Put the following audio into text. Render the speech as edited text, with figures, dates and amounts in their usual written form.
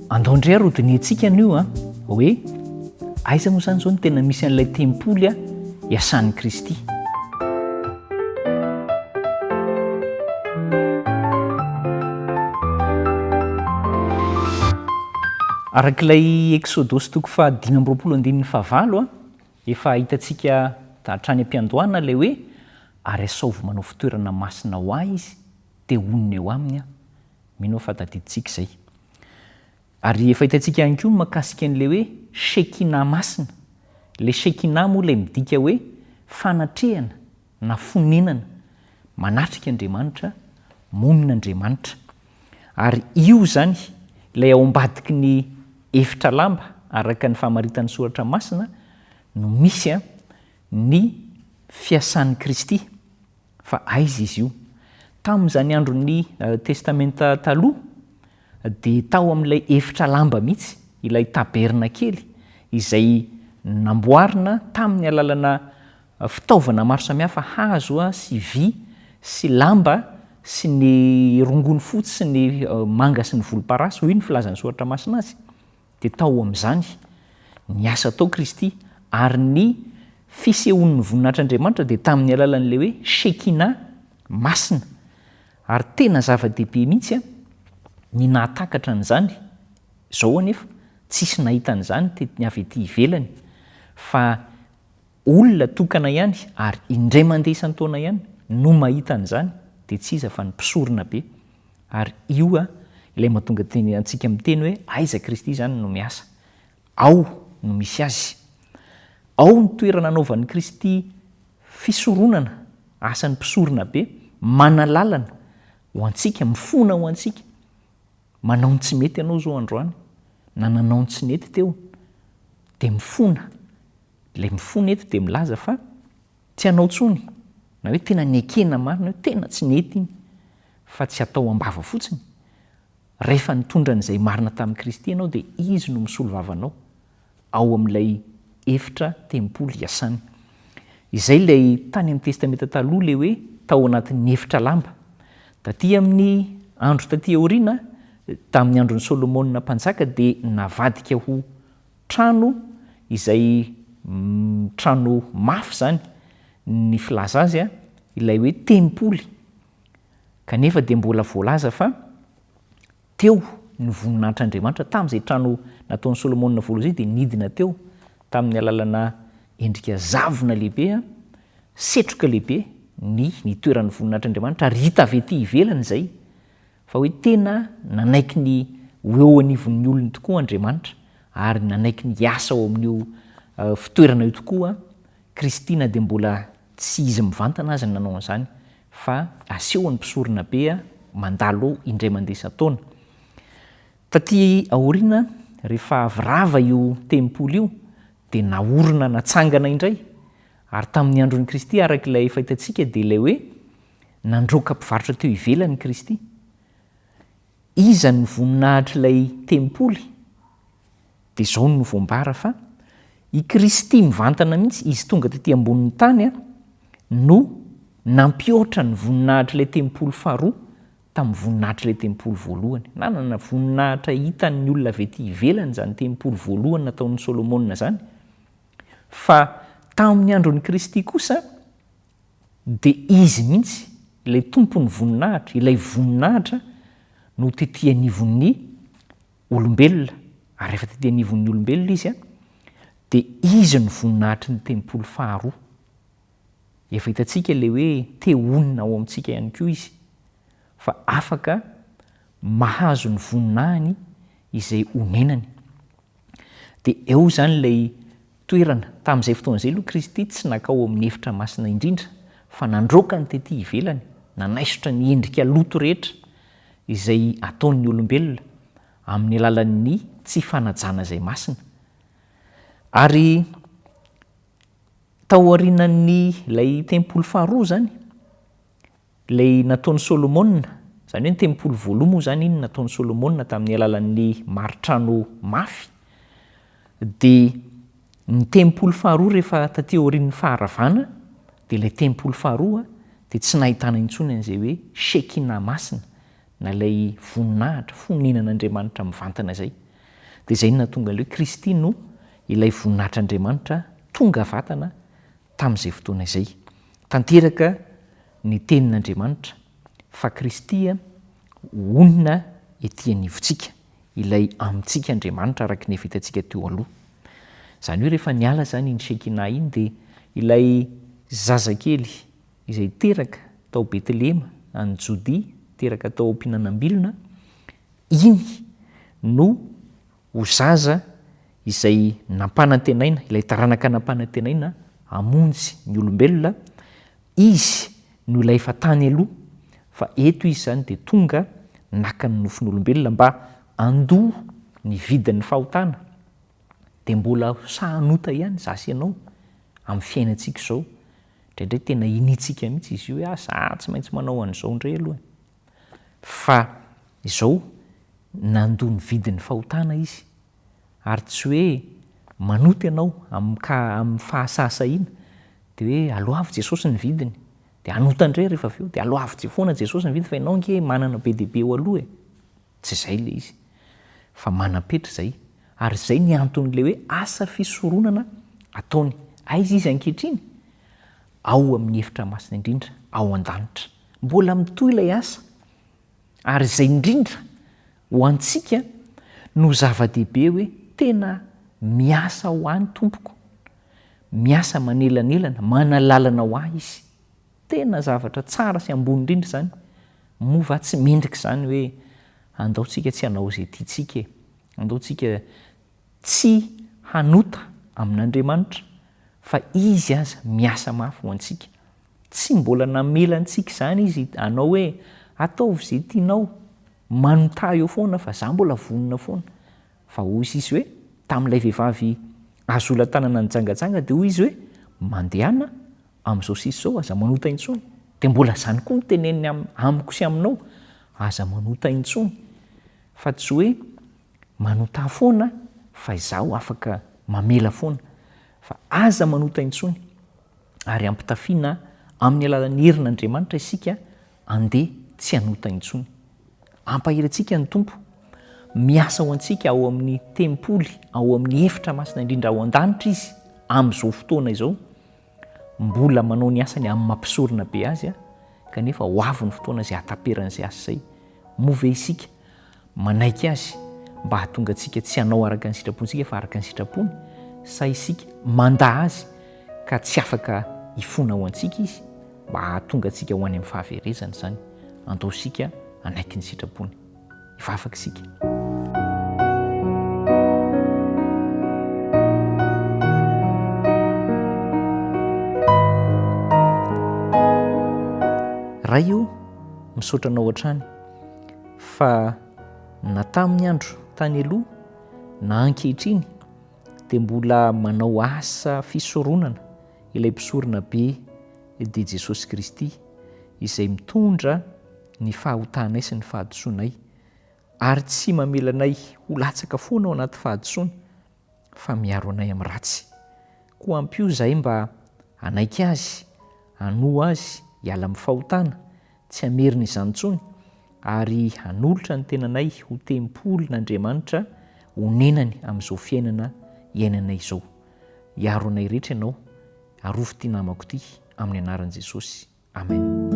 Andao indray ary hodinihintsika anio an, hoe aiza moa izany izao no tena misy an'ilay tempoly iasan'i Kristy. Araka ilay Eksodosy toko faha-25 andininy fahavalo, efa hitantsika hatrany am-piandohana ilay hoe ary asaovy manao fitoerana masina ho ahy izy, dia honina eo aminy aho. Mino aho fa tadidintsika izay. Ary efa hitantsika ihany koa ny mahakasika an'ilay hoe Shekinah masina. Ilay Shekinah moa ilay midika hoe fanatrehana na fonenana, manatrika Andriamanitra, monina Andriamanitra. Ary io izany, ilay ao ambadiky ny efitra lamba, araka ny famaritan'ny Soratra Masina, no misy ny fiasan'i Kristy. Fa aiza izy io? Tamin'izany andron'ny Testamenta Taloha, dia tao amin'ilay efitra lamba mihitsy, ilay tabernakely, izay namboarina tamin'ny alalana fitaovana maro samihafa, hazo sy vy sy lamba sy ny rongony fotsy sy ny manga sy ny volomparasy, hoy ny filazan'ny Soratra Masina azy. Dia tao amin'izany, niasa tao Kristy, ary ny fisehoan'ny voninahitr'Andriamanitra dia tamin'ny alalan'ilay hoe Shekinah masina. Ary tena zava-dehibe mihitsy ny nahatakatra an'izany. Izao anefa, tsisy nahita an'izany tety avy ety ivelany, fa olona tokana ihany ary indray mandeha isan-taona ihany no mahita an'izany, dia tsy iza fa ny mpisorona be. Ary io ilay mahatonga teny antsika miteny hoe aiza Kristy izany no miasa. Ao no misy azy. Ao ny toerana anaovan'i Kristy fisoronana, asan'ny mpisorona be, manalalana ho antsika, mifona ho antsika. Manao ny tsy mety ianao izao androany, na nanao ny tsy nety teo, dia mifona. Ilay mifona eto dia milaza fa tsy hanao intsony, na hoe tena nekena marina hoe tena tsy nety iny, fa tsy atao am-bava fotsiny. Rehefa nitondra an'izay marina tamin'i Kristy ianao dia Izy no misolo vava anao ao amin'ilay efitra tempoly iasany. Izay ilay tany amin'ny Testamenta Taloha ilay hoe tao anatin'ny efitra lamba. Taty amin'ny andro taty aoriana, tamin'ny andron'i Solomona mpanjaka dia navadika ho Trano izay trano mafy izany ny filaza azy, ilay hoe tempoly. Kanefa dia mbola voalaza fa teo ny voninahitr'Andriamanitra tamin'izay trano nataon'i Solomona voalohany izay dia nidina teo tamin'ny alalana endrika zavona lehibe, setroka lehibe ny nitoeran'ny voninahitr'Andriamanitra ary hita avy ety ivelany izay. Fa hoe tena nanaiky ny ho eo anivon'ny olony tokoa Andriamanitra ary nanaiky ny hiasa ao amin'io fitoerana io tokoa Kristy na dia mbola tsy izy mivantana aza no nanao an'izany fa asehon'ny mpisoronabe mandalo ao indray mandeha isan-taona. Taty aoriana rehefa avy rava io tempoly io dia naorina natsangana indray ary tamin'ny andron'i Kristy araka ilay efa hitantsika dia ilay hoe Nandroaka mpivarotra teo ivelany Kristy. Iza no voninahitr'ilay tempoly? Dia izao no voambara fa i Kristy mivantana mihitsy, izy tonga tety ambonin'ny tany no nampihoatra ny voninahitr'ilay tempoly faharoa tamin'ny voninahitr'ilay tempoly voalohany. Nanana voninahitra hitan'ny olona avy ety ivelany izany tempoly voalohany nataon'i Solomona izany. Fa tamin'ny andron'i Kristy kosa, Dia Izy mihitsy, ilay Tompon'ny voninahitra, ilay voninahitra no tety anivon'ny olombelona, ary rehefa tety anivon'ny olombelona Izy, dia Izy no voninahitry ny tempoly faharoa. Efa hitantsika ilay hoe te honina ao amintsika ihany koa Izy, fa afaka mahazo ny voninahiny izay onenany. Dia eo izany ilay toerana. Tamin'izay fotoana izay aloha Kristy tsy nankao amin'ny efitra masina indrindra fa nandroaka ny tety ivelany, nanaisotra ny endrika loto rehetra izay ataon'ny olombelona amin'ny alalan'ny tsy fanajana izay masina. Ary tao aorianan'ny ilay tempoly faharoa izany, Ilay nataon'i Solomona, izany hoe ny tempoly voalohany moa izany iny nataon'i Solomona tamin'ny alalan'ny maritrano mafy, dia ny tempoly faharoa rehefa taty aorian'ny faharavana, dia ilay tempoly faharoa dia tsy nahitana intsony an'izay hoe Shekinah masina, na ilay voninahitra, fonenan'Andriamanitra mivantana izay. Dia izay no nahatonga ilay hoe Kristy no ilay voninahitr'Andriamanitra tonga vatana tamin'izay fotoana izay. Tanteraka ny tenin'Andriamanitra fa Kristy honina ety anivontsika, ilay amintsika Andriamanitra araka ny efa hitantsika teo aloha. Izany hoe rehefa niala izany iny Shekinah iny dia ilay zazakely izay teraka tao Betlehema any Jodia, teraka tao am-pihinanam-bilona, iny no ho zaza izay nampanantenaina, ilay taranaka nampanantenaina hamonjy ny olombelona, izy no ilay efa tany aloha, fa eto izy izany dia tonga naka ny nofon'olombelona mba handoa ny vidin'ny fahotana, dia mbola ho sahy hanota ihany izaho sy ianao amin'ny fiainantsika izao, indraindray tena iniantsika mihitsy izy io hoe ah za tsy maintsy manao an'izao indray aloha e. Fa izao, nandoa ny vidin'ny fahotana izy. Ary tsy hoe manota ianao amin'ny ka amin'ny fahasahasahiana, dia hoe aloavy Jesosy ny vidiny, dia hanota indray rehefa avy eo, dia aloavy foana Jesosy ny vidiny fa ianao ange manana be dia be eo aloha e. Tsy izay ilay izy. Fa manam-petra izay. Ary izay ny anton'ilay hoe asa fisoronana ataony. Aiza izy ankehitriny? Ao amin'ny efitra masina indrindra, ao an-danitra. Mbola mitohy ilay asa. Ary izay indrindra ho antsika no zava-dehibe hoe tena miasa ho ahy ny Tompoko. Miasa manelanelana, manalalana ho ahy Izy. Tena zavatra tsara sy ambony indrindra izany. Moa va tsy mendrika izany hoe andao tsika tsy hanao izay tiantsika e? Andao tsika tsy hanota amin'Andriamanitra fa Izy aza miasa mafy ho antsika. Tsy mbola namela antsika izany Izy hanao hoe ataovy izay tianao, manotà eo foana fa za mbola vonona foana. Fa hoy izy hoe, tamin'ilay vehivavy azo olan-tanana nijangajanga dia hoy Izy hoe, mandehana amin'izao sisa izao, aza manota intsony. Dia mbola izany koa no teneniny amiko sy aminao, aza manota intsony. Fa tsy hoe manotà foana fa izaho afaka mamela foana. Fa aza manota intsony. Ary ampitafiana amin'ny alalan'ny herin'Andriamanitra isika andeha tsy hanota intsony. Ampahery antsika ny Tompo. Miasa ho antsika ao amin'ny tempoly, ao amin'ny efitra masina indrindra ao an-danitra Izy amin'izao fotoana izao. Mbola manao ny asany amin'ny maha mpisorona be azy, kanefa ho avy ny fotoana izay hahataperan'izay asa izay. Moa ve isika manaiky Azy mba hahatonga antsika tsy hanao araka ny sitrapontsika fa araka ny sitrapony, sa isika mandà Azy ka tsy afaka hifona ho antsika Izy mba hahatonga antsika ho any amin'ny fahaverezana izany? Andao isika hanaiky ny sitrapony. Hivavaka isika. Ray o, misaotra Anao hatrany fa na tamin'ny andro tany aloha na ankehitriny dia mbola manao asa fisoronana ilay mpisorona be dia Jesosy Kristy izay mitondra ny fahotanay sy ny fahadisoanay ary tsy mamela anay ho latsaka foana ao anaty fahadisoana fa miaro anay amin'ny ratsy. Koa ampio izahay mba hanaiky Azy, hanoa Azy, hiala amin'ny fahotana, tsy hamerina izany intsony, ary hanolotra ny tenanay ho tempolin'Andriamanitra honenany amin'izao fiainana iainanay izao. Hiaro anay rehetra Ianao. Arovy ity namako ity, amin'ny anaran'i Jesosy. Amen.